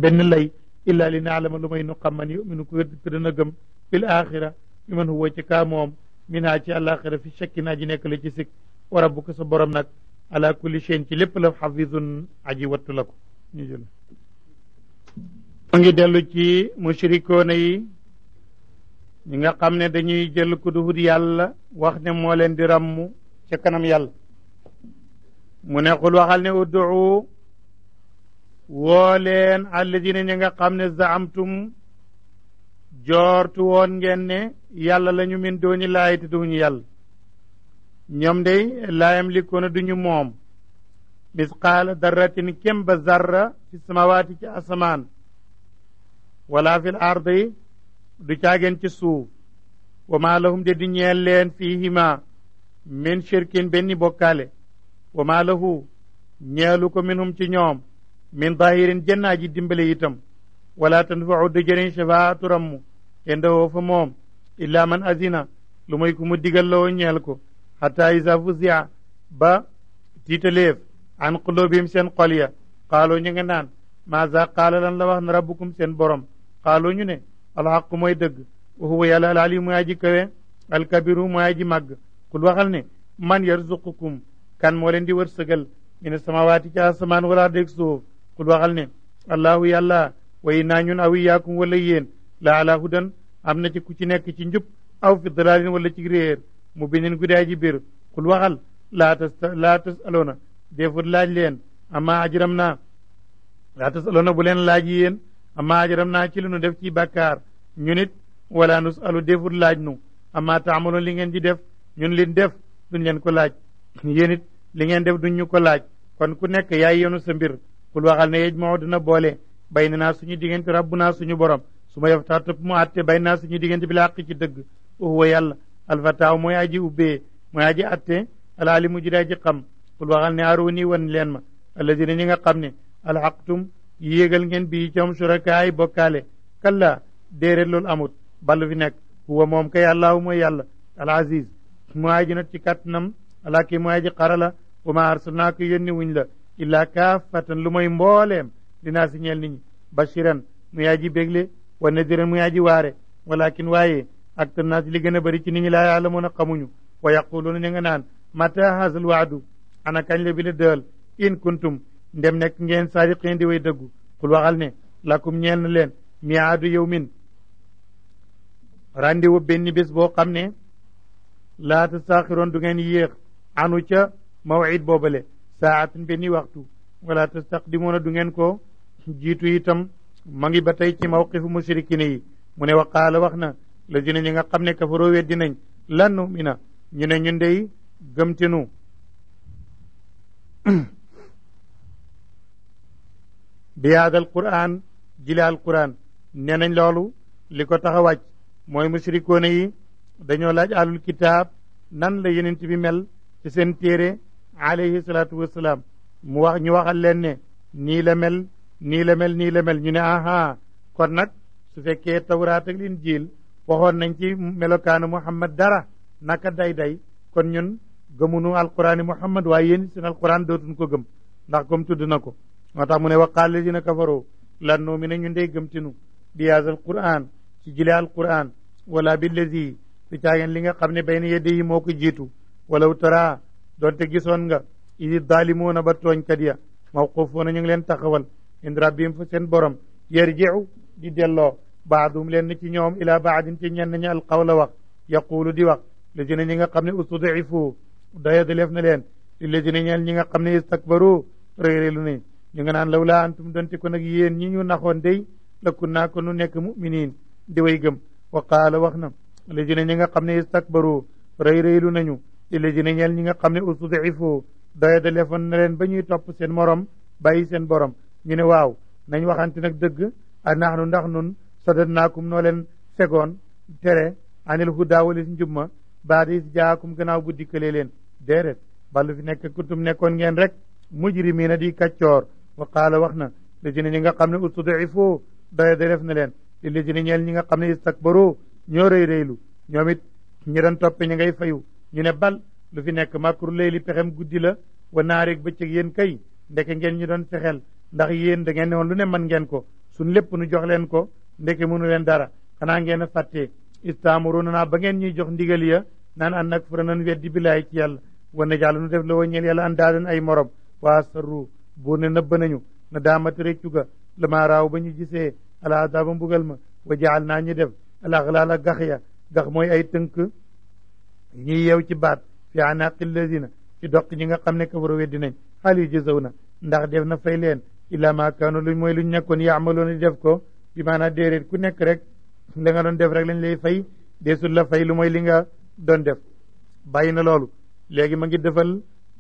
benn lay illa li naalama lu may nu xam man yuminu ku dana gëm fil axira mi man huwa ci kaa moom minaa ci àlaxira fi shakki naa ji nekk la ci sik wa rabbuka sa borom nag ala kulli shay'in ci lépp la xafizun aji wattu la ko ñu jël mu ngi dellu ci mushrikoona yi ñi nga xam ne dañuy jël ku duhut yàlla wax ne moo leen di ràmm ca kanam yàlla mu ne xul waxal ne udduu woo leen alladina ñi nga xam ne zaamtum joortu woon ngeen ne yàlla la ñu min dooni laay te duñu yàlla ñoom day laayam likoona duñu moom misqaala darratin kem ba zarra fi samawaati ci asamaan wala fil ardi du caageen ci suuf wa maa lahum de di ñeel leen fiihima min shirkin benn bokkaale wa maa lahu ñeelu ko minhum ci ñoom min dahirin jennaa ji dimbale itam wala tanfau du jëriñ shafaatu rammu indawoo fa moom illa man azina lu muy ku mu digal lawoo ñeel ko xata isa fuzia ba tiitaleef an qulubihim seen xol ya qaaloo ñu nga naan maza qaala lan la wax na rabbukum seen borom qaaloo ñu ne alxaqu mooy dëgg wa huwa yàlla alali mooy aji kawe alkabiru mooy aji màgg kul waxal ne man yarzuqukum kan moo leen di wërsëgal min samawaati ci asamaan wala dég suuf kul waxal ne allahu yàlla way naa ñun aw iyaakum wala yéen la ala hudan am na ci ku ci nekk ci njub aw fi dalalin wala ci réer mu binin gudaay ji biir kul waxal laa tasaloona defut laaj leen ama ajram naa laa tasaloona bu leen laaj yéen ama ajram naa ci lu nu def ci bàkkaar ñun it wala nusalu defut laaj nu ama taamaloon li ngeen di def ñun lin def duñ leen ko laaj yéen it li ngeen def duñ ñu ko laaj kon ku nekk yaay yoonu sa mbir kul waxal ne yej moo dina boole bay na naa suñu diggante rabbu naa suñu borom su ma yeftaa topp mu atte bay naa suñu diggante bi la àq ci dëgg huwa yàlla alfataaw mooy aji ubbee mooy aji atte alaalimu ji daa ji xam kul waxal ne aruni wan leen ma alladina ñi nga xam ne alxaqtum yéegal ngeen bii coom surakaay bokkaale kalla déeréet loolu amut ballu fi nekk huwa moom kay àllaahu mooy yàlla al aziz mooy aji not ci kàttanam alaaki mooy aji xarala wa ma arsalnaaka yónni wuñ la illaa kaafatan lu mooy mbooleem dinaa si ñeel nit ñi bashiran muy aji bégle wa nadiran muy aji waare walakin waaye aktar naas li gën a bëri ci nit ñi laa yaalamuuna xamuñu wa yaquluuna ñu nga naan mata haazal waadu ana kañ la bi la dëal in kuntum ndem nekk ngeen saadiqiin di way dëggu xul waxal ne lakum ñeel na leen miaadu yawmin rendez-vous benn bés boo xam ne laa tastaaxiroon du ngeen yéex anu ca mawid boobale saatun benni waxtu wala tastaqdimuuna du ngeen ko jiitu itam ma ngi ba tey ci mawqifu mushrikine yi mu ne waqaala wax na lazina ñi nga xam ne kafaroo weddi nañ lan numina ñu ne ñun dey gëmtinu bi haadal quran jile al quran nee nañ loolu li ko tax a wàcc mooy mushrikoone yi dañoo laaj alul kitaab nan la yenent bi mel ci seen téere alayhi salaatu wassalaam mu wax ñu waxal leen ne nii la mel nii la mel nii la mel ñu ne aha kon nag su fekkee tawraat ak linjiil waxoon nañ ci melokaanu muhammad dara naka day kon ñun gëmunu alquraani muhammad waaye yéen seen alquran dootuñ ko gëm ndax comme tudd na ko moo tax mu ne waqaal ladina kafaroo lan nu'mina ñun dey gëmtinu bi haazal quran ci jile alquran wala billazi du caageen li nga xam ne bayna yadayhi moo ko jiitu walaw tara doonte gisoon nga idi daalimuuna ba tooñkat ya mawqufuuna ñu ngi leen taxawal ind rabbihim fa seen borom yarji'u di delloo baadum leen ci ñoom ila baadin ci ñenn ñi alqawla wax yaqulu di wax lazina ñi nga xam ne ustudifu daya daleef na leen li lazina ñeel ñi nga xam ne istakbaru réeréelu nañ ñu nga naan lawla antum donte ko nag yéen ñi ñu naxoon day la kunnaa ko nu nekk muminin di way gëm wa qaala wax na lazina ñi nga xam ne istakbaru réeréelu nañu li lazina ñeel ñi nga xam ne ustudifu daya daleefoon na leen ba ñuy topp seen morom bàyyi seen borom ñu ne waaw nañ waxante nag dëgg a naxnu ndax nun sadadnaakum noo leen fegoon tere anil huda wala si njub ma baada is jaakum gannaaw bu dikkalee leen déedéet ballu fi nekk kuntum nekkoon ngeen rek mujrimiina di kaccoor wa qaala wax na lazina ñi nga xam ne ustudifu doye de def na leen li lazina ñeel ñi nga xam ne istakbaru ñoo rëy rëylu ñoom it ñi doon toppe ñi ngay fayu ñu ne bal lu fi nekk makru layli pexem guddi la wa naareeg bëccëg yéen kay ndeke ngeen ñu doon fexeel ndax yéen da ngeen ne woon lu ne mën ngeen ko suñ lépp nu jox leen ko ndeke mënu leen dara xanaa ngeen a fàttee istaamuruna naa ba ngeen ñuy jox ndigal ya naan an nag fura nan weddi billaay ci yàlla wana jàll nu def la wa ñeel yàlla an daadan ay morom waa sarru buur ne nëbb nañu na daamati réccu ga lama raaw ba ñu gisee ala adaaba mbugal ma wa jaal naa ñu def alaxlaala gax ya gax mooy ay tënk ñuy yeew ci baat fi anaqi lazina ci doq ñi nga xam ne kafaru weddi nañ hal yujzawna ndax def na fay leen illa ma kaanu luñ mooy luñ nekkoon yaamaloona di def ko bi maanaam déedéet ku nekk rek la nga doon def rek lañ lay fay deesul la fay lu mooy li nga doon def bàyyi na loolu léegi ma ngi defal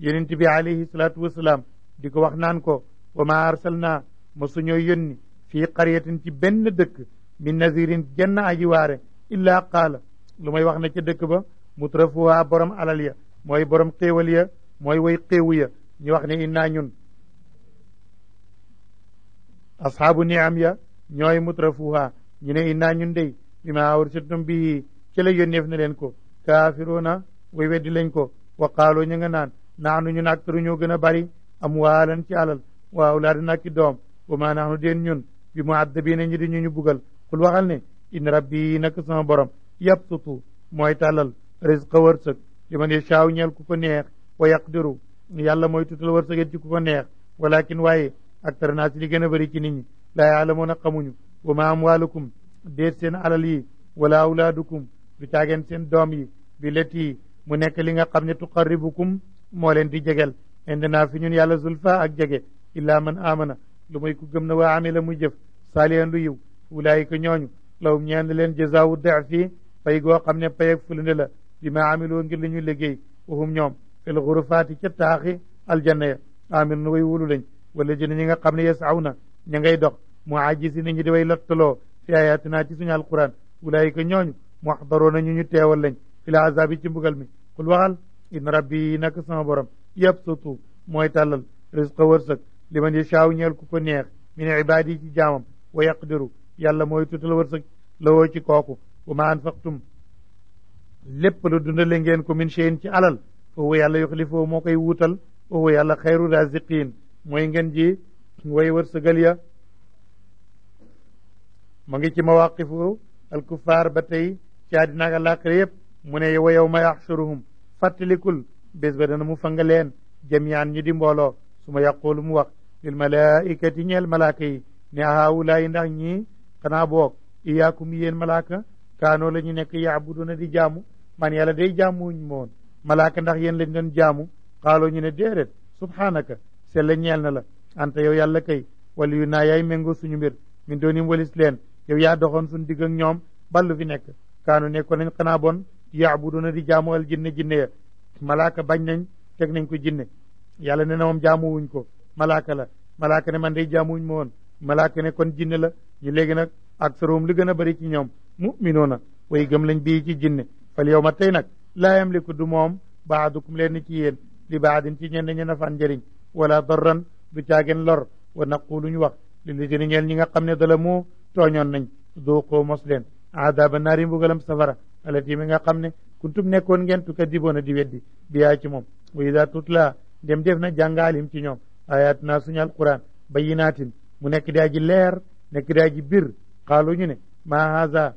yonent bi alayhi salaatu wasalaam di ko wax naan ko wa ma arsalna ma suñoo yónni fii qaryatin ci benn dëkk min nazirin jenn aji waare illa qaala lu may wax na ca dëkk ba mutrafuha borom alal ya mooy borom xéewal ya mooy way xéewu ya ñu wax ne innaa ñun ashaabu niam ya ñooy mutrafuha ñu ne innaa ñun dey bi ma ursiltum bi ci la yónneef na leen ko kaafiruuna way weddi lañ ko wa qaaloo ñu nga naan naanu ñun aktaru ñoo gën a bari amwaalan ci alal wa awlaadan ak doom wa maa naxnu deen ñun bi muaddabiina ñi di ñu bugal xul waxal ne in rabbi nak sama borom yabsutu mooy tàllal rizqa wërsëg li man yashaaw ñeel ku ko neex wa yaqdiru yàlla mooy tutal wërsëget ci ku ko neex walakin waaye aktar naa si li gën a bëri ci nit ñi laa yaalamuuna xamuñu wa ma amwaalukum déet seen alal yi wala awlaadukum du caageen seen doom yi bi leti mu nekk li nga xam ne tuqarribukum moo leen di jegel indana fi ñun yàlla zulfa ak jege illaa man amana lu muy ku gëm na waa amila muy jëf saalihan lu yiw ulaayika ñooñu lawum ñeen leen jazaawu da'fi pay goo xam ne pay ak fulande la bi ma amiloo ngir li ñu liggéey waxum ñoom fil xurufaati ca taaxi aljanna ya amil nu way wulu lañ wala jëne ñi nga xam ne yasawna ña ngay dox mu ajisi ni ñi di way lottaloo fi ayatina ci suñu alquran ulaayika ñooñu muxdaroona ñu teewal lañ fil azabi ci mbugal mi kul waxal in rabbi nak sama borom yabsutu mooy tàllal risqa wërsëg li man yashaaw ñeel ku ko neex min ibaadi ci jaamam wa yaqdiru yàlla mooy tutal wërsëg lawoo ci kooku wa ma anfaqtum lépp lu dundale ngeen ko min cheyin ci alal foofu yàlla yuxlifu moo koy wuutal foofu yàlla xayru raziqin mooy ngeen ji way wërsëgal ya ma ngi ci mawaqifu alkuffar ba tey ci àddina ak àllaaxira yëpp mu ne wa yawma yaxshuruhum fàttalikul bés ba dana mu fanga leen jamian ñi di mbooloo su ma yaqulu mu wax lil malaikati ñeel malaaka yi ne haawulaayi ndax ñii xanaa boog iyaakum yéen malaaka kaanoo la ñu nekk yaabuduna di jaamu man yàlla day jaamuñ moon malaaka ndax yéen lañ doon jaamu xaaloo ñu ne déedéet subhaanaka sella ñeel na la anta yow yàlla kay wala yu naa yaay méngoo suñu mbir min doonim walis leen yow yaa doxoon suñ digg ak ñoom ballu fi nekk kaanu nekkoon nañ xanaa bon yaabuduna di jaamu al jinne jinne ya malaaka bañ nañ teg nañ ko jinne yàlla ne na moom jaamuwuñ ko malaaka la malaaka ne man day jaamuwuñ ma woon malaaka ne kon jinne la ñu léegi nag ak saroom li gën a bëri ci ñoom mu'minoona way gëm lañ bii ci jinne fal yow ma tey nag laa yamliku du moom baadukum leen ci yéen li baadin ci ñenn ñi nafaan njëriñ wala darran du caageen lor wa naquluñ wax li li jëni ñeel ñi nga xam ne dala moo tooñoon nañ duuqoo mos leen aadaaba naari mbugalam safara alati mi nga xam ne kuntum nekkoon ngeen tukadiboona di weddi biyaa ci moom wa ida tutla dem def na jàngaalim ci ñoom ayat naa suñu alquran bayinaatin mu nekk daa ji leer nekk daa ji bir xaalu ñu ne maa haza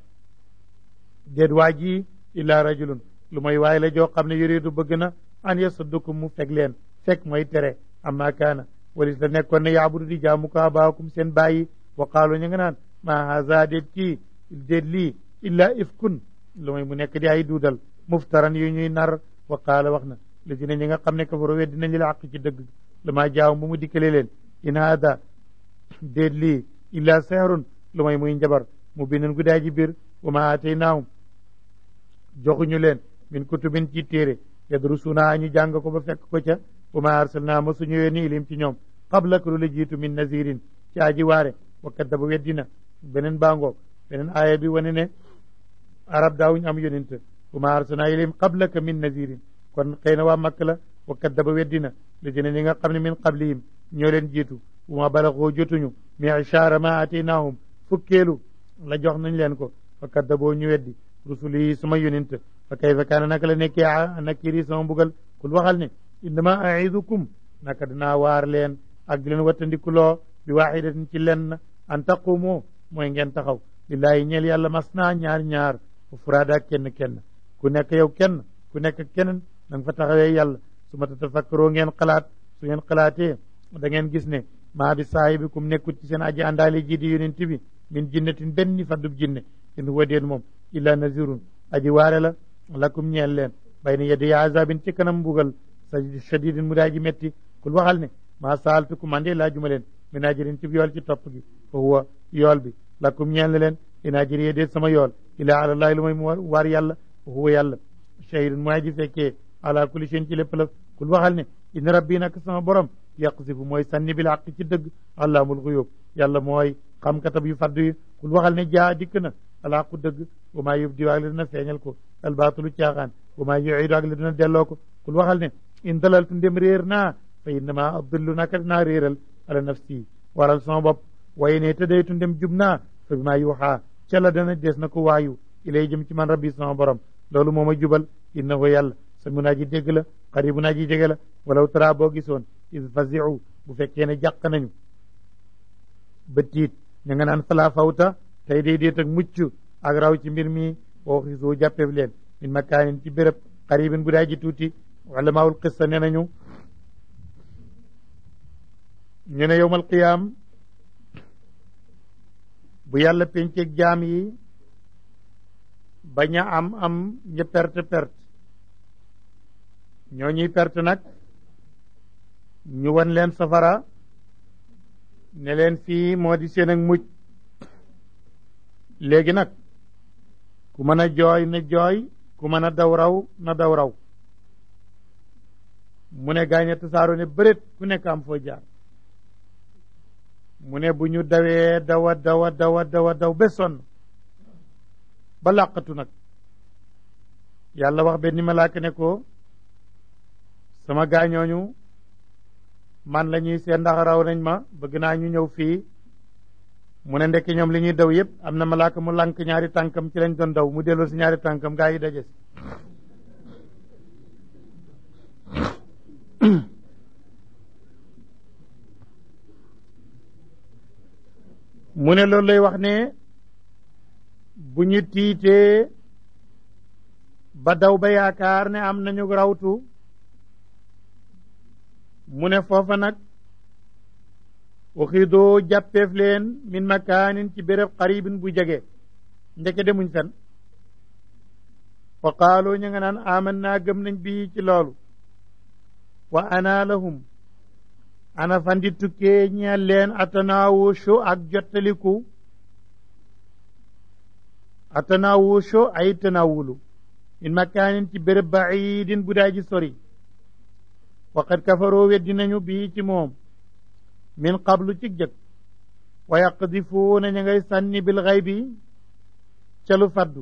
déet waa ji illa rajulun lu mooy waay la joo xam ne yuridu bëgg na an yasuddukum mu fekk leen fekk mooy tere amma kaana walis la nekkoon ne yaabudu di jaamu ko abaakum seen bàyyi wa qaalu ñu nga naan maa haza déet kii déet lii illa ifkun lu mooy mu nekk di ay duudal muftaran yu ñuy nar wa qaala wax na li dina ñi nga xam ne kafaru weddi nañ la àq ci dëgg lama jaaw bu mu dikkale leen in haada déet lii illa sehrun lu mooy muy njabar mu binun guddaa ji biir wa ma aataynaahum joxuñu leen min kutubin ci téere yadrusuuna ñu jàng ko ba fekk ko ca wa ma arsalnaa ma suñu yónni ilim ci ñoom qablak lu la jiitu min nazirin ci aji waare wa kaddaba weddina beneen baangoo beneen aaya bi wane ne arab daawuñ am yonent wa ma arsalnaa ilim qablaka min nazirin kon xëy na waa makk la wa kaddaba weddina li dina ñi nga xam ne min qablihim ñoo leen jiitu wa ma balaxoo jotuñu mi'shaara ma ataynaahum fukkeelu la jox nañ leen ko fa kaddaboo ñu weddi rusuli yi sama yonent fa kayfa kaana naka la nekkee nakiri sama mbugal kul waxal ne innama aidukum naka dinaa waar leen ak di leen wattandikuloo bi waaxidatin ci lenn an taqumu mooy ngeen taxaw lillaahi ñeel yàlla masna ñaar ñaar wa furaada kenn kenn ku nekk yow kenn ku nekk keneen na nga fa taxawee yàlla su ma tatafakkaroo ngeen xalaat su ngeen xalaatee da ngeen gis ne maa bi saahibikum nekkut ci seen aji àndaale ji di yonent bi min jinnatin benn faddub jinne in huwa déen moom illa nazirun aji waare la lakum ñeel leen bayna yadi azabin ci kanam mbugal shadidin mu daa ji metti kul waxal ne maa saaltukum ande laajuma leen min ajrin ci yool ci topp gi fa huwa yool bi lakum ñeel na leen in ajriya déet sama yool ila alallahi lu may mu war yàlla fa huwa yàlla shahidun mu aji fekkee ala kulli shay'in ci lépp la kul waxal ne in rabbi nak sama borom yaqsifu mooy sànni bil haqq ci dëgg allaamul xuyub yàlla mooy xam-katab yu faddu yi kul waxal ne jaa dikk na alxaqu dëgg wa maa yubdi ak la dina feeñal ko albaatulu caaxaan wa maa yuidu ak la dina delloo ko kul waxal ne in dalaltu ndem réer naa fa innama adillu naka dinaa réeral ala nafsi waral sama bopp waaye ne tëddaytu ndem jub naa fa bi maa yuuxaa ca la dana des na ko waayu ilay jëm ci man rabbi sama borom loolu moo ma jubal innahu yàlla sa mun aji dégg la xaribun aji jege la walaw tara boo gisoon is faziu bu fekkee ne jàq nañu ba tiit ña nga naan fala fawta tey day déet ak mucc ak raw ci mbir mi woo xisoo jàppeef leen min makaanin ci béréb xaribin bu daa ji tuuti ulamaul qissa ne nañu ñu ne yowmal qiyaam bu yàlla penceeg jaam yi bañ a am ñu perte ñoo ñuy perte nag ñu wan leen safara ne leen fii moo di seen ak mucc léegi nag ku mën a jooy na jooy ku mën a daw raw na daw raw mu ne gaañe tasaaro ne bëreet ku nekk am foo jaar mu ne bu ñu dawee daw ba sonn ba làqatu nag yàlla wax benn malaaka ne ko sama gaañooñu man la ñuy seen ndax raw nañ ma bëgg naa ñu ñëw fii mu ne ndekki ñoom li ñuy daw yëpp am na malaaka mu lànk ñaari tànkam ci lañ doon daw mu delloo si ñaari tànkam gaa yi daje si mu ne loolu lay wax ne bu ñu tiitee ba daw ba yaakaar ne am nañu rawtu mu ne foofa nag uxidoo jàppeef leen min makaanin ci béréb xaribin bu jege ndeke demuñ fen fa qaaloo ñu nga naan aman naa gëm nañ bii ci loolu wa ana lahum ana fandi tukkee ñeel leen atanawushu ak jottaliku atanawushu ay tanawulu min makaanin ci béréb baidin bu daa ji sori waqad kafaroo weddi nañu bii ci moom min qablu ci jëkk wa yaqdifuuna ña ngay sànni bil xaybi ca lu faddu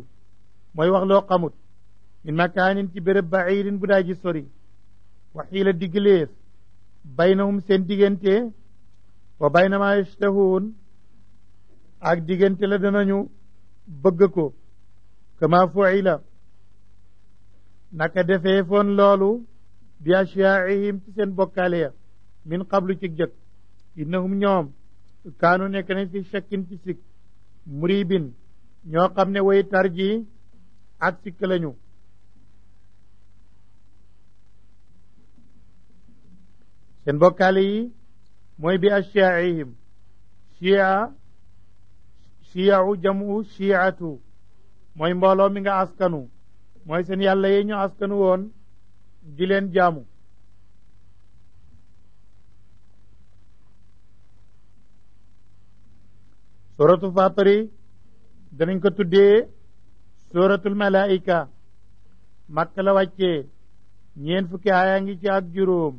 mooy wax loo xamut min makaanin ci béréb baidin bu daa ji sori wa xiila diggaleef baynahum seen diggante wa bayna ma yashtahuun ak diggante la danañu bëgg ko kama fuila naka defee foon loolu bi ashyaa'ihim ci seen bokkaale ya min qablu ci jëkk innahum ñoom kaanu nekk nañ fi shakkin ci sikk muribin ñoo xam ne way tarji ak sikk lañu seen bokkaale yi mooy bi ashyaa'ihim shiya'u jamu shi'atu mooy mbooloo mi nga askanu mooy seen yàlla yi ñu askanu woon di leen jaamu suratu fatiri danañ ko tuddee suratul malaika makka la wàccee ñeen fukki aaya ngi ci ak juróom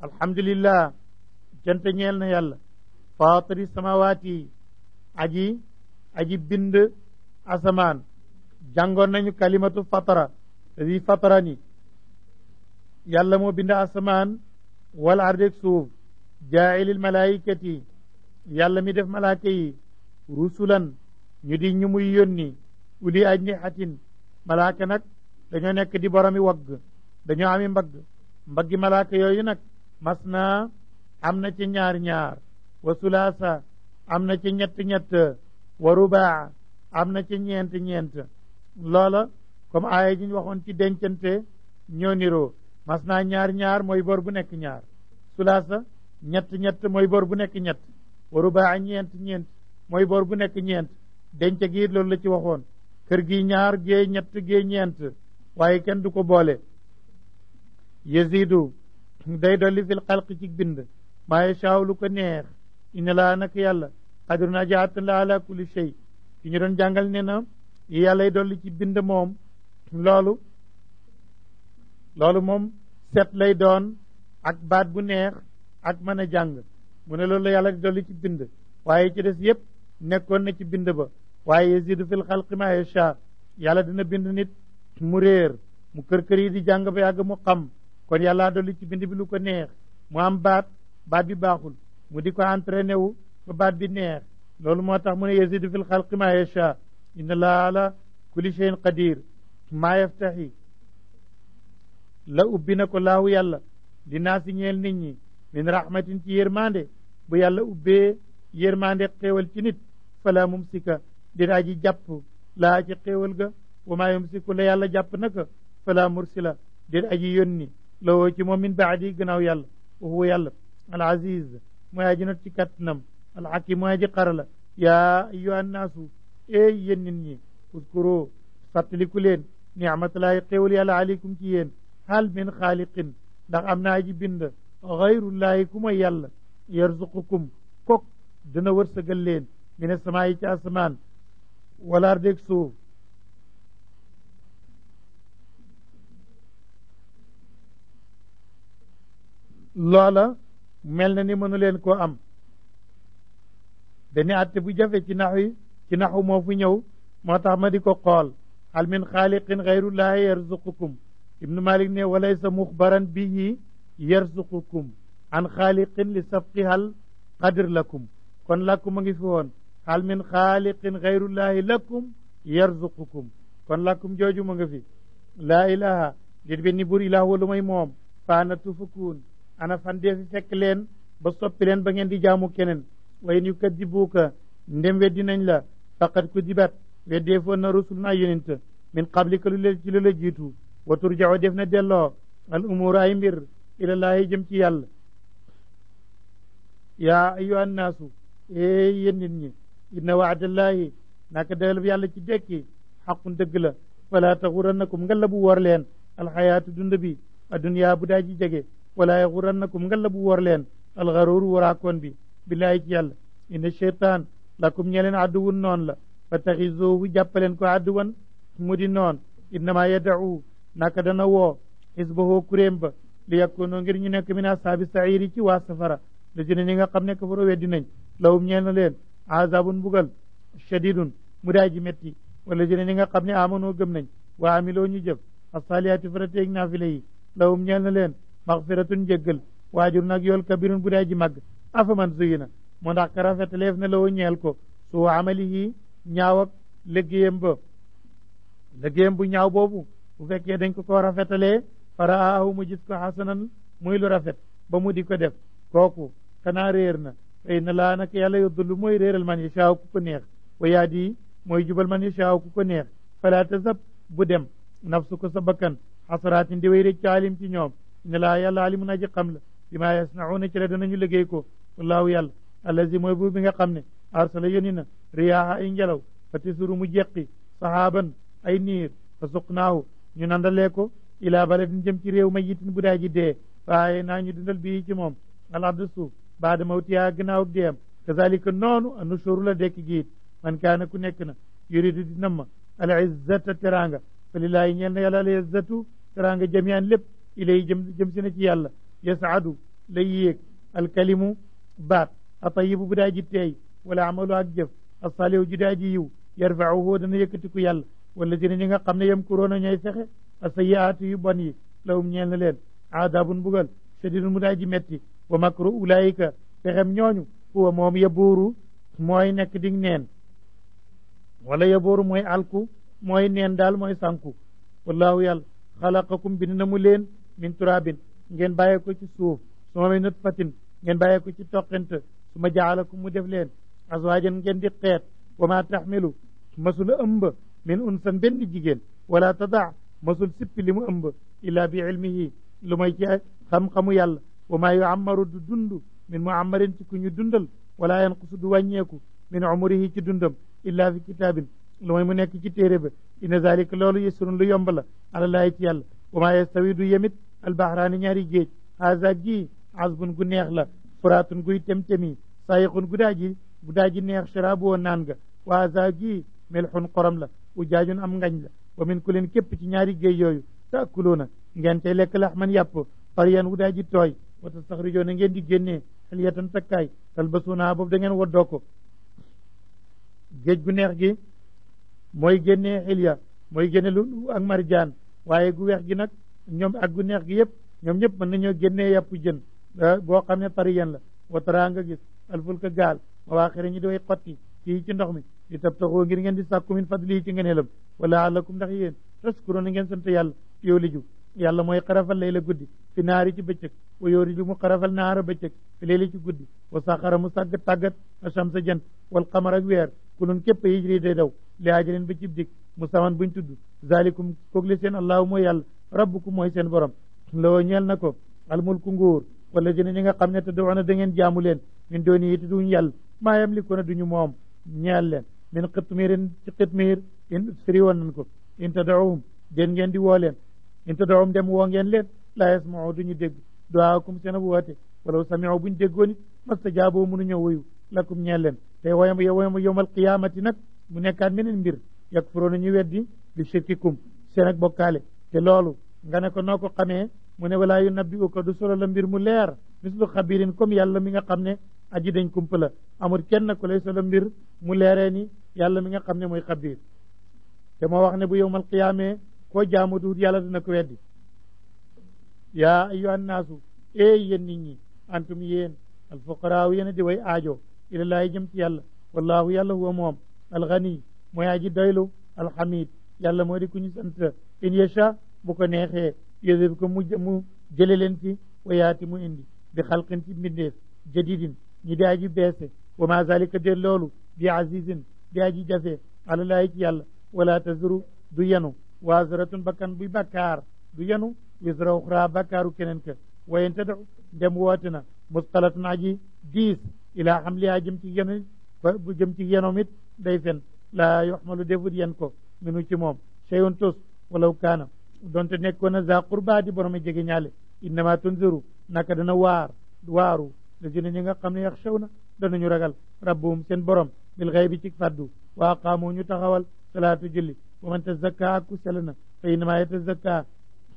alhamdulillah cant ñeel na yàlla fatiri samawaati aji bind asamaan jàngoon nañu kalimatu fatara di fatarani yàlla moo bind asamaan wal ardek suuf jaa'ilil malaikati yàlla mi def malaaka yi rusulan ñu di ñu muy yónni uli ajnihatin malaaka nag dañoo nekk di boromi wagg dañoo ami mbaggi malaaka yooyu nag masna am na ci ñaar wa sulaasa am na ci ñett wa rubaa am na ci ñeent loola comme aaya ji ñu waxoon ci dencante ñoo niroo mas naa ñaar mooy bor bu nekk ñaar sulaasa ñett mooy bor bu nekk ñett wa rubaa ñeent mooy bor bu nekk ñeent denc gi loolu la ci waxoon kër gi ñaar gee ñett gee ñeent waaye kenn du ko boole yazidu day dolli fil xalq ci bind maa yashaaw lu ko neex inna laa nak yàlla qadirun ajaatan la ala kulli shay ki ñu doon jàngal ne na yàllay dolli ci bind moom loolu moom set lay doon ak baat bu neex ak mën a jàng mu ne loolu la yàlla di dolli ci bind waaye ci des yépp nekkoon na ci bind ba waaye yazidu fil xalqi maa yashaa yàlla dina bind nit mu réer mu kër yi di jàng ba yàgg mu xam kon yàlla dolli ci bind bi lu ko neex mu am baat bi baaxul mu di ko entraîné wu ba baat bi neex loolu moo tax mu ne yazidu fil xalqi maa yashaa inna allaha ala kulli shay'in qadir maa yaftaxi la ubbi na ko laahu yàlla li naasi ñeel nit ñi min rahmatin ci yërmande bu yàlla ubbee yërmande xéewal ci nit fala mumsika dinaa ji jàpp laa ci xéewal ga wa maa yumsiku la yàlla jàpp naka fala mursila déet aji yónni la woo ci moom min baadi gannaaw yàlla wa huwa yàlla al aziz mooy aji not ci kattanam al hakim mooy aji xarala yaa ayyuha annaasu ey yéen nit ñi uskuru fàttaliku leen ni'matullahi xéewal yàlla aleykum ci yéen hal min xaaliqin ndax am naa aji bind xayrullahi ku mooy yàlla yarzuqukum kok dana wërsëgal leen mine samaayi ci asamaan wala ardeg suuf loola mel na ni mënu leen koo am dañu atte bu jafe ci naxu moo fu ñëw moo tax ma di ko xool hal min xaaliqin xayrullahi yarzuqukum ibnu malik ne walaysa muxbaran bihi yarzuqukum an xaaliqin li sabqihal qadr lakum kon lakum a ngi fi woon hal min xaaliqin xayrullahi lakum yarzuqukum kon lakum jooju ma nga fi laa ilaha dit benn bur ilah walu may moom faana tufukuun ana fan dee fi fekk leen ba soppi leen ba ngeen di jaamu keneen wa in yukadibuuka ndem weddi nañ la faqad kudibat weddee foon na rusul naa yonent min qablika lu leen ci lu la jiitu wa turja'u def na delloo al umuur ay mbir ilallaahi jëm ci yàlla yaa ayyuha annaasu yéen nit ñi inna waadallaahi naka dëggal yàlla ci dekki xaqun dëgg la fala taxurannakum nga la bu wor leen alxayaatu dund bi adduniyaa bu daa ji jege wala yaxurannakum nga la bu wor leen alxaruuru waraakoon bi billaahi ci yàlla inna cheytaan lakum ñeleen adduwun noon la fa taxizuhu jàppaleen ko adduwan mu di noon innama yad'u naka dana woo xisbahoo kuréem ba li yakkoonoo ngir ñu nekk min asaabi sairi ci waa safara la jëne ñi nga xam ne kafaroo weddi nañ lawum ñeel na leen azabun mbugal shadidun mu daa ji metti wala jëne ñi nga xam ne amanoo gëm nañ waa amiloo ñu jëf asaliyaati farateeg naafile yi lawum ñeel na leen maxfiratun njëggal waajur nag yool kabirun bu daa ji màgg afaman zuyina moo ndax ka rafetaleef na lawoo ñeel ko suu amalihi ñaaw ak liggéeyam bu ñaaw boobu bu fekkee dañ ko rafetalee faraahu mu gis ko xasanan muy lu rafet ba mu di ko def kooku xanaa réer na fay na laa nag yàlla yudullu mooy réeral man yashaaw ku ko neex wa yaadi mooy jubal man yashaaw ku ko neex fala tasab bu dem nafsu ko sa bakkan xasaraatin di way rëcc alim ci ñoom inna laa yàlla alimun aji xam la bi maa yasnauna ci la danañu liggéey ko wallaahu yàlla allazi mooy buur bi nga xam ne arsala yónni na riyaaha ay ngelaw fa tisuru mu jeqi sahaaban ay niir fa suqnaahu ñu nandalee ko ilaa baladin jëm ci réew mayitin bu daa ji dee waaye naa ñu dundal bii ci moom alardu suuf baada mawtihaa gannaaw deem kazalika noonu anushuru la dekk giit man kaana ku nekk na yuridu di namma al izzata teranga fa lillaahi ñeel na yàlla al izzatu teranga jamian lépp ilay jëm si na ci yàlla yasaadu lay yéeg alkalimu baat atayibu bu daa ji teey wala amalu ak jëf asalihu ju daa ji yiw yarfauhu dana yëkkatiku yàlla wala dina ñi nga xam ne yem kuroona ñooy fexe asayiaatu yu bon yi lawum ñeel na leen aadabun bugal shadidun mu daa ji metti wa makru ulaayika pexem ñooñu huwa moom yabuuru mooy nekk dig neen wala yabuuru mooy alku mooy neen daal mooy sànku wallahu yàlla xalaqakum bind na mu leen min turabin ngeen bàyyee ko ci suuf suma min nutfatin ngeen bàyyee ko ci toqent su ma jaalakum mu def leen azwaajan ngeen di xeet wa ma taxmilu masula ëmb min unsan benn jigéen wala tadaa masul sippi li mu ëmb illa bi ilmihi lu may ci xam-xamu yàlla wa maa yuammaru du dund min muammarin ci ku ñu dundal wala yanqusu du wàññeeku min umurihi ci dundam illa fi kitaabin lu may mu nekk ci téere ba inna zalika loolu yusrun lu yomb la alallaahi ci yàlla wa maa yastawi du yemit albahraani ñaari géej haza gi azbun gu neex la furaatun guy tem-temi sayiqun gudaaji neex sharaabu woo naan ga wa haza gi melxun xorom la ujaajun am ngañ la wa min kulin képp ci ñaari géej yooyu taakuluuna ngeen tey lekk laxman yàpp tariyan wudaaji tooy wa tastaxrijoona ngeen di génnee xiliyatan takkaay talbasuuna boobu da ngeen woddoo ko géej gu neex gi mooy génnee xilya mooy génne lu ak marjaan waaye gu weex gi nag ñoom ak gu neex gi yëpp ñoom ñëpp mën nañoo génnee yàpp jën boo xam ne tariyan la wa taraa nga gis alfulka gaal mawaaxira ñi doy xotti ci ndox mi di tabtaxoo ngir ngeen di sàkku min fadli ci ngeneelam wala alakum ndax yéen taskuroona ngeen sant yàlla yow liju yàlla mooy xarafal layla guddi fi naari ci bëccëg wa yooriju mu xarafal naara bëccëg fi layla ci guddi wa saxara mu sàgg tàggat a shamsa jant wal qamar ak weer kulun képp yijri day daw li ajalin ba cib dik mu saman buñ tudd zalikum koog li seen allahu mooy yàlla rabbukum mooy seen borom loo ñeel na ko almulku nguur wala dina ñi nga xam ne te doona da ngeen jaamu leen min dooni yi te duñ yàlla maa yamlikuuna duñu moom ñeel leen min xitmiirin ci xitmiir in firi woon nañ ko in tadawum den ngeen di woo leen in tadawum dem woo ngeen leen laa yasmau duñu dégg duwaakum seen ab woote walaw samiu buñ déggoon it mastajaaboo mënu ñëw wuyu lakum ñeel leen te woyam yowmal qiyaamati nag mu nekkaat meneen mbir yakfuroona ñu weddi bi shirkikum seen ak bokkaale te loolu nga ne ko noo ko xamee mu ne walaa yunabbi'uka du solo la mbir mu leer mislu xabirin comme yàlla mi nga xam ne aji dañ kumpa la amul kenn ku lay solo mbir mu leeree ni yàlla mi nga xam ne mooy xabir te moo wax ne bu yowmal qiyaamee koo jaamu duut yàlla dina ko weddi yaa ayyuha nnaasu yéen nit ñi antum yéen alfuqaraaw yéen a di way aajo ilallaahi jëm ci yàlla wallahu yàlla huwa moom alxani mooy aji doylu alxamid yàlla moo di ku ñu sant in yasha bu ko neexee yédib ko mu jële leen ci wayaati mu indi bi xalqin ci mbindeef jadidin ñi di aji beese wa ma zalika de loolu bi azizin di aji jafe alalaahi ci yàlla wala tazuru du yenu waziratun bakkan buy bakkaar du yenu wisra uxra bakkaaru keneen ka wayen te ndem woote na musqalatun aji diis ilaa xamlihaa jëm ci yenu bu jëm ci yenom it day fen laa yoxmalu defut yen ko minu ci moom cheyun tus walaw kaana donte nekkoon na za qurba di borom jege ñaale innama tunziru naka dana waaru lazina ñi nga xam ne yaxshawna danañu ragal rabbuhum seen borom bil xaybi ci faddu wa aqaamu ñu taxawal salaatu julli wa man tazakka ak ku sell na fa innama yatazakka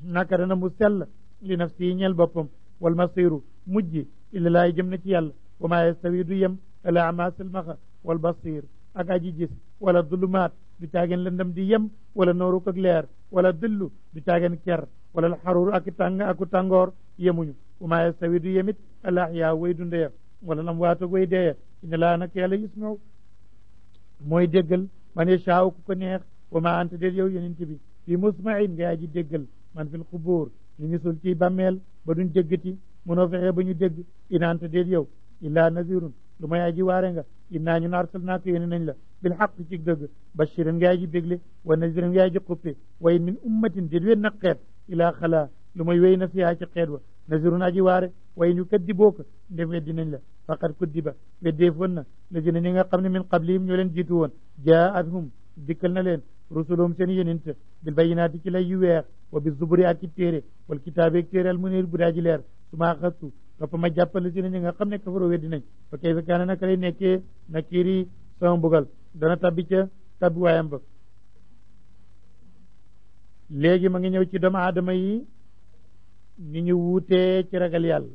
naka dana mu sell li nafsi ñeel boppam wal masiru mujj illa laay jëm na ci yàlla wa ma yastawi du yem al ama silmaxa wal basir ak aji gis wala dulumaat du caageen lëndam di yem wala nooru ak leer wala dëllu du caageen ker wala alxarur aku tàngoor yemuñu wa ma yastawi du yemit al ahyaa way dundeya wala lam waatog way deeya inna laa nag yàlla yusmaw mooy déggal man yashaaw ku ko neex wa ma anta déet yow yonent bi fi musmain nga aji déggal man fil xubóor ñu ngi sul ci bàmmeel ba duñ déggati mënoo fexe ba ñu dégg ina anta déet yow illaa nazirun lu may aji waare nga innaa ñun arsalnaaka yónni nañ la bil xaq ci dëgg bashirin nga aji bégle wa nazirin nga aji xuppe way min ummatin déet wén na xeet ilaa xalaa lu may wéy na fiyaa ci xeet wa nazirun aji waare way ñu kaddiboo ko ndem weddi nañ la faqad kuddiba weddeefoon na lazina ñi nga xam ne min qablihim ñoo leen jiitu woon jaa'athum dikkal na leen rusuluhum seen yonent bil bayyinaati ci lay yu weex wa bi zuburi ak ci téere wal kitaabi ak téere al munir bu daaji leer su ma xastu topp ma jàppale si ñi nga xam ne kafaroo weddi nañ fa kayfa kaana naka lay nekkee nakiiri sama mbugal dana tabbi ca tabbi waayam ba léegi ma ngi ñëw ci doomu aadama yi ni ñu wuutee ci ragal yàlla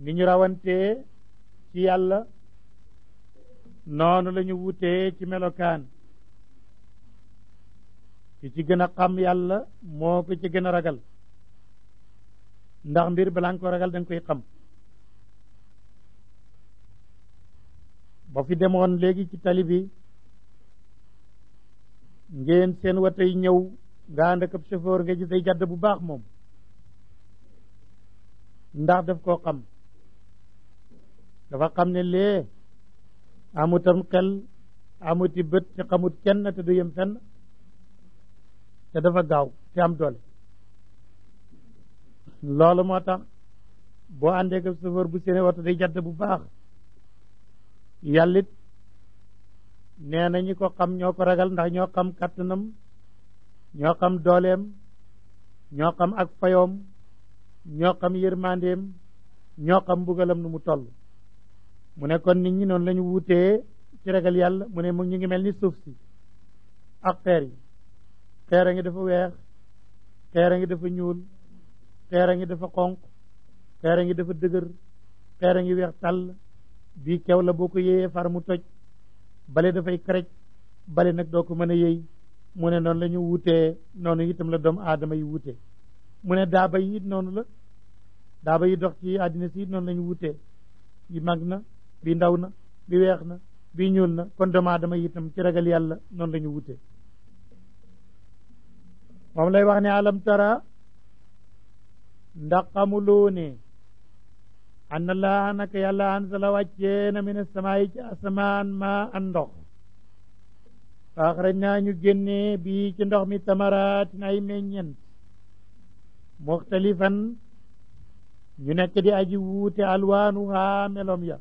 ni ñu rawantee ci yàlla noonu la ñu wuutee ci melokaan ki ci gën a xam yàlla moo ko ci gën a ragal ndax mbir balaa nga ko ragal da nga koy xam ba fi demoon léegi ci tali bi ngeen seen watay ñëw nga ànd ak ab chauffeur nga gis day jàdd bu baax moom ndax daf koo xam dafa xam ne lee amutam xel amuti bët te xamut kenn te du yem fenn te dafa gaaw te am doole loolu moo tax boo àndee ak chauffeur bu seene oto day jadd bu baax yàllit nee na ñi ko xam ñoo ko ragal ndax ñoo xam kàttanam ñoo xam dooleem ñoo xam ak fayoom ñoo xam yërmandeem ñoo xam mbugalam nu mu toll mu ne kon nit ñi noonu la ñu wuutee ci ragal yàlla mu ne mu ñu ngi mel ni suuf si ak xeer yi xeer a ngi dafa weex xeer a ngi dafa ñuul xeer a ngi dafa xonq xeer a ngi dafa dëgër xeer a ngi weex tàll bii kew la boo ko yéeyee far mu toj bale dafay karaj bale nag doo ko mën a yéy mu ne noonu la ñu wuutee noonu itam la doomu aadama yi wuutee mu ne daaba yi it noonu la daaba yi dox ci àddina si it noonu la ñu wuutee bi mag na bi ndaw na bi weex na bi ñuul na kon doomu aadama yi itam ci ragal yàlla noonu la ñu wuutee moom lay wax ne alam tara ndax xamuloo ne anna laa naka yàlla anzala wàccee na min as-samaa'i ci asamaan ma an ndox fa axraj naa ñu génnee bii ci ndox mi tamaraatin ay meññent muxtalifan ñu nekk di aji wuute alwaanuha melom ya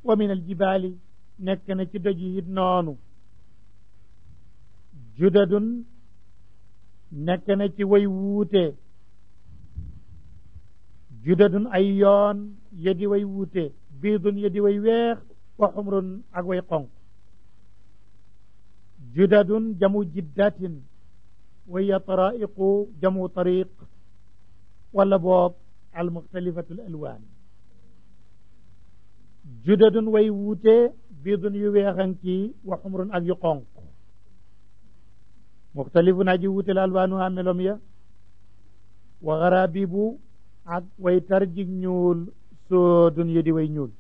wa min aljibaali nekk na ci doj yi it noonu judadun nekk na ci way wuute judadun ay yoon yedi way wuute biidun yedi way weex wa xumrun ak way xonq judadun jamu jiddatin wa hiya taraiqu jamu tariq wala boog almuxtalifatu alalwaan judadun way wuute biidun yu weexan kii wa xumrun ak yu xonq muxtalifun aji wuute la alwaanuha melom ya wa garabibu ak way tarjig ñuul soodun yi di way ñuul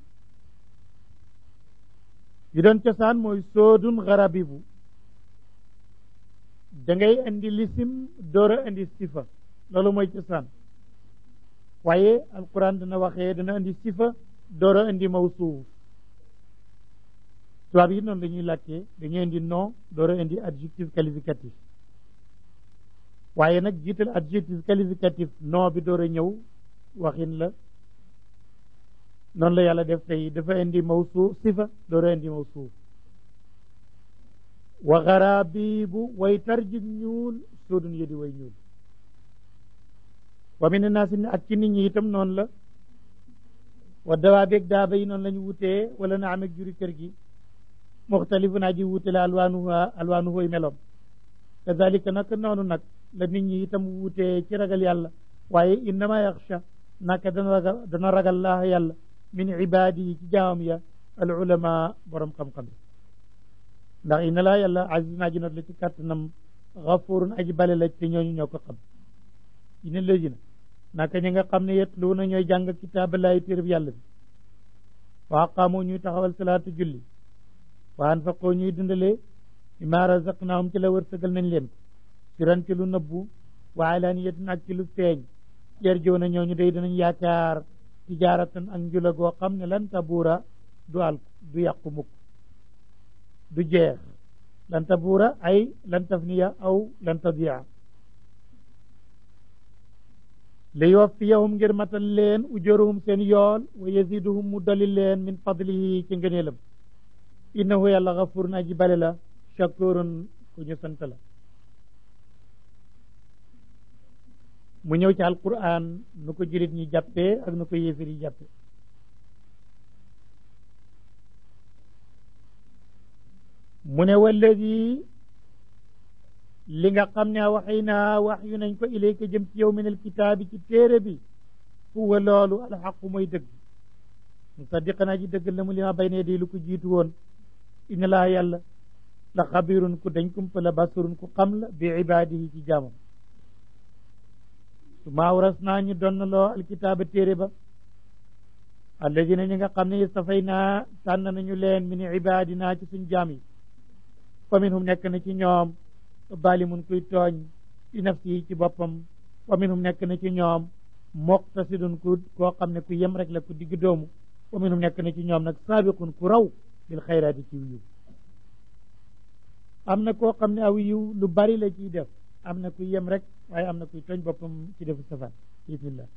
yi doon cosaan mooy soodun garabibu da ngay indi lisim doora indi sifa loolu mooy cosaan waaye alquran dana waxee dana indi sifa doora indi mawsuuf tubaab yi noonu la ñuy làkkee dañuy indi nom doora indi adjectif qualificatif waaye nag jiital adjectif qualificatif nom bi doora ñëw waxin la noonu la yàlla def tey dafa indi mawsuuf sifa doora indi mawsuuf wa garabibu way tarjig ñuul soodun yedi way ñuul wa min naasi ak ci nit ñi itam noonu la wa dawaa beeg daaba yi noonu la ñu wutee wala na ameeg juri kër gi muxtalifun aji wuute la alwaanuhu melom kazalika nag noonu nag la nit ñi itam wuutee ci ragal yàlla waaye innama yaxsha naka dana ragal laa yàlla min ibaadihi ci jaamam ya al ulama borom xam-xam yi ndax inna laa yàlla azizun aji not la ci kàttanam gafurun aji bale la te ñooñu ñoo ko xam ina léegi naka ñi nga xam ne yetluuna ñooy jàng kitaabalaayi téereb yàlla bi wa aqaamu ñuy taxawal salaatu julli wa anfaqoo ñuy dundalee mimmaa razaqnaahum ci la wërsëgal nañ leen ko siran ci lu nëbbu wa alaaniyatin ak ci lu feeñ yarjuuna ñooñu day danañ yaakaar tijaaratan ak njula goo xam ne lan tabuura du alku du yàqu mukk du jeex lan tabuura ay lan tafniya aw lan tadiya li yuwaffiyahum ngir matal leen ujuruhum seen yool wa yaziduhum mu doli leen min fadlihi ci ngëneelam innahu yàlla gafurun aji bale la shakurun ku ñu sant la mu ñëw ci alquran nu ko julit ñi jàppee ak nu ko yéefir yi jàppee mu ne walladi li nga xam ne waxay naa wax yu nañ ko ilayka jëm ci yow min alkitaabi ci téere bi huwa loolu alxaqu mooy dëgg musaddiqan aji dëggal la mu li ma bay ne di lu ko jiitu woon inna laa yàlla la xabirun ku dañ kumpa la basirun ku xam la bi ibaadihi ci jaamam su maawras naa ñu donnaloo alkitaaba téere ba alladina ñi nga xam ne istafay naa tànn nañu leen min ibaadina ci suñ jaam yi fa minhum nekk na ci ñoom zalimun kuy tooñ li nafsihi ci boppam wa minhum nekk na ci ñoom muqtasidun koo xam ne ku yem rek la ku digg doomu wa minhum nekk na ci ñoom nag saabiqun ku raw bil xayraati ci yiw am na koo xam ne aw yiw lu bari la ciy def am na kuy yem rek waaye am na kuy tooñ boppam ci defu safaan bismillah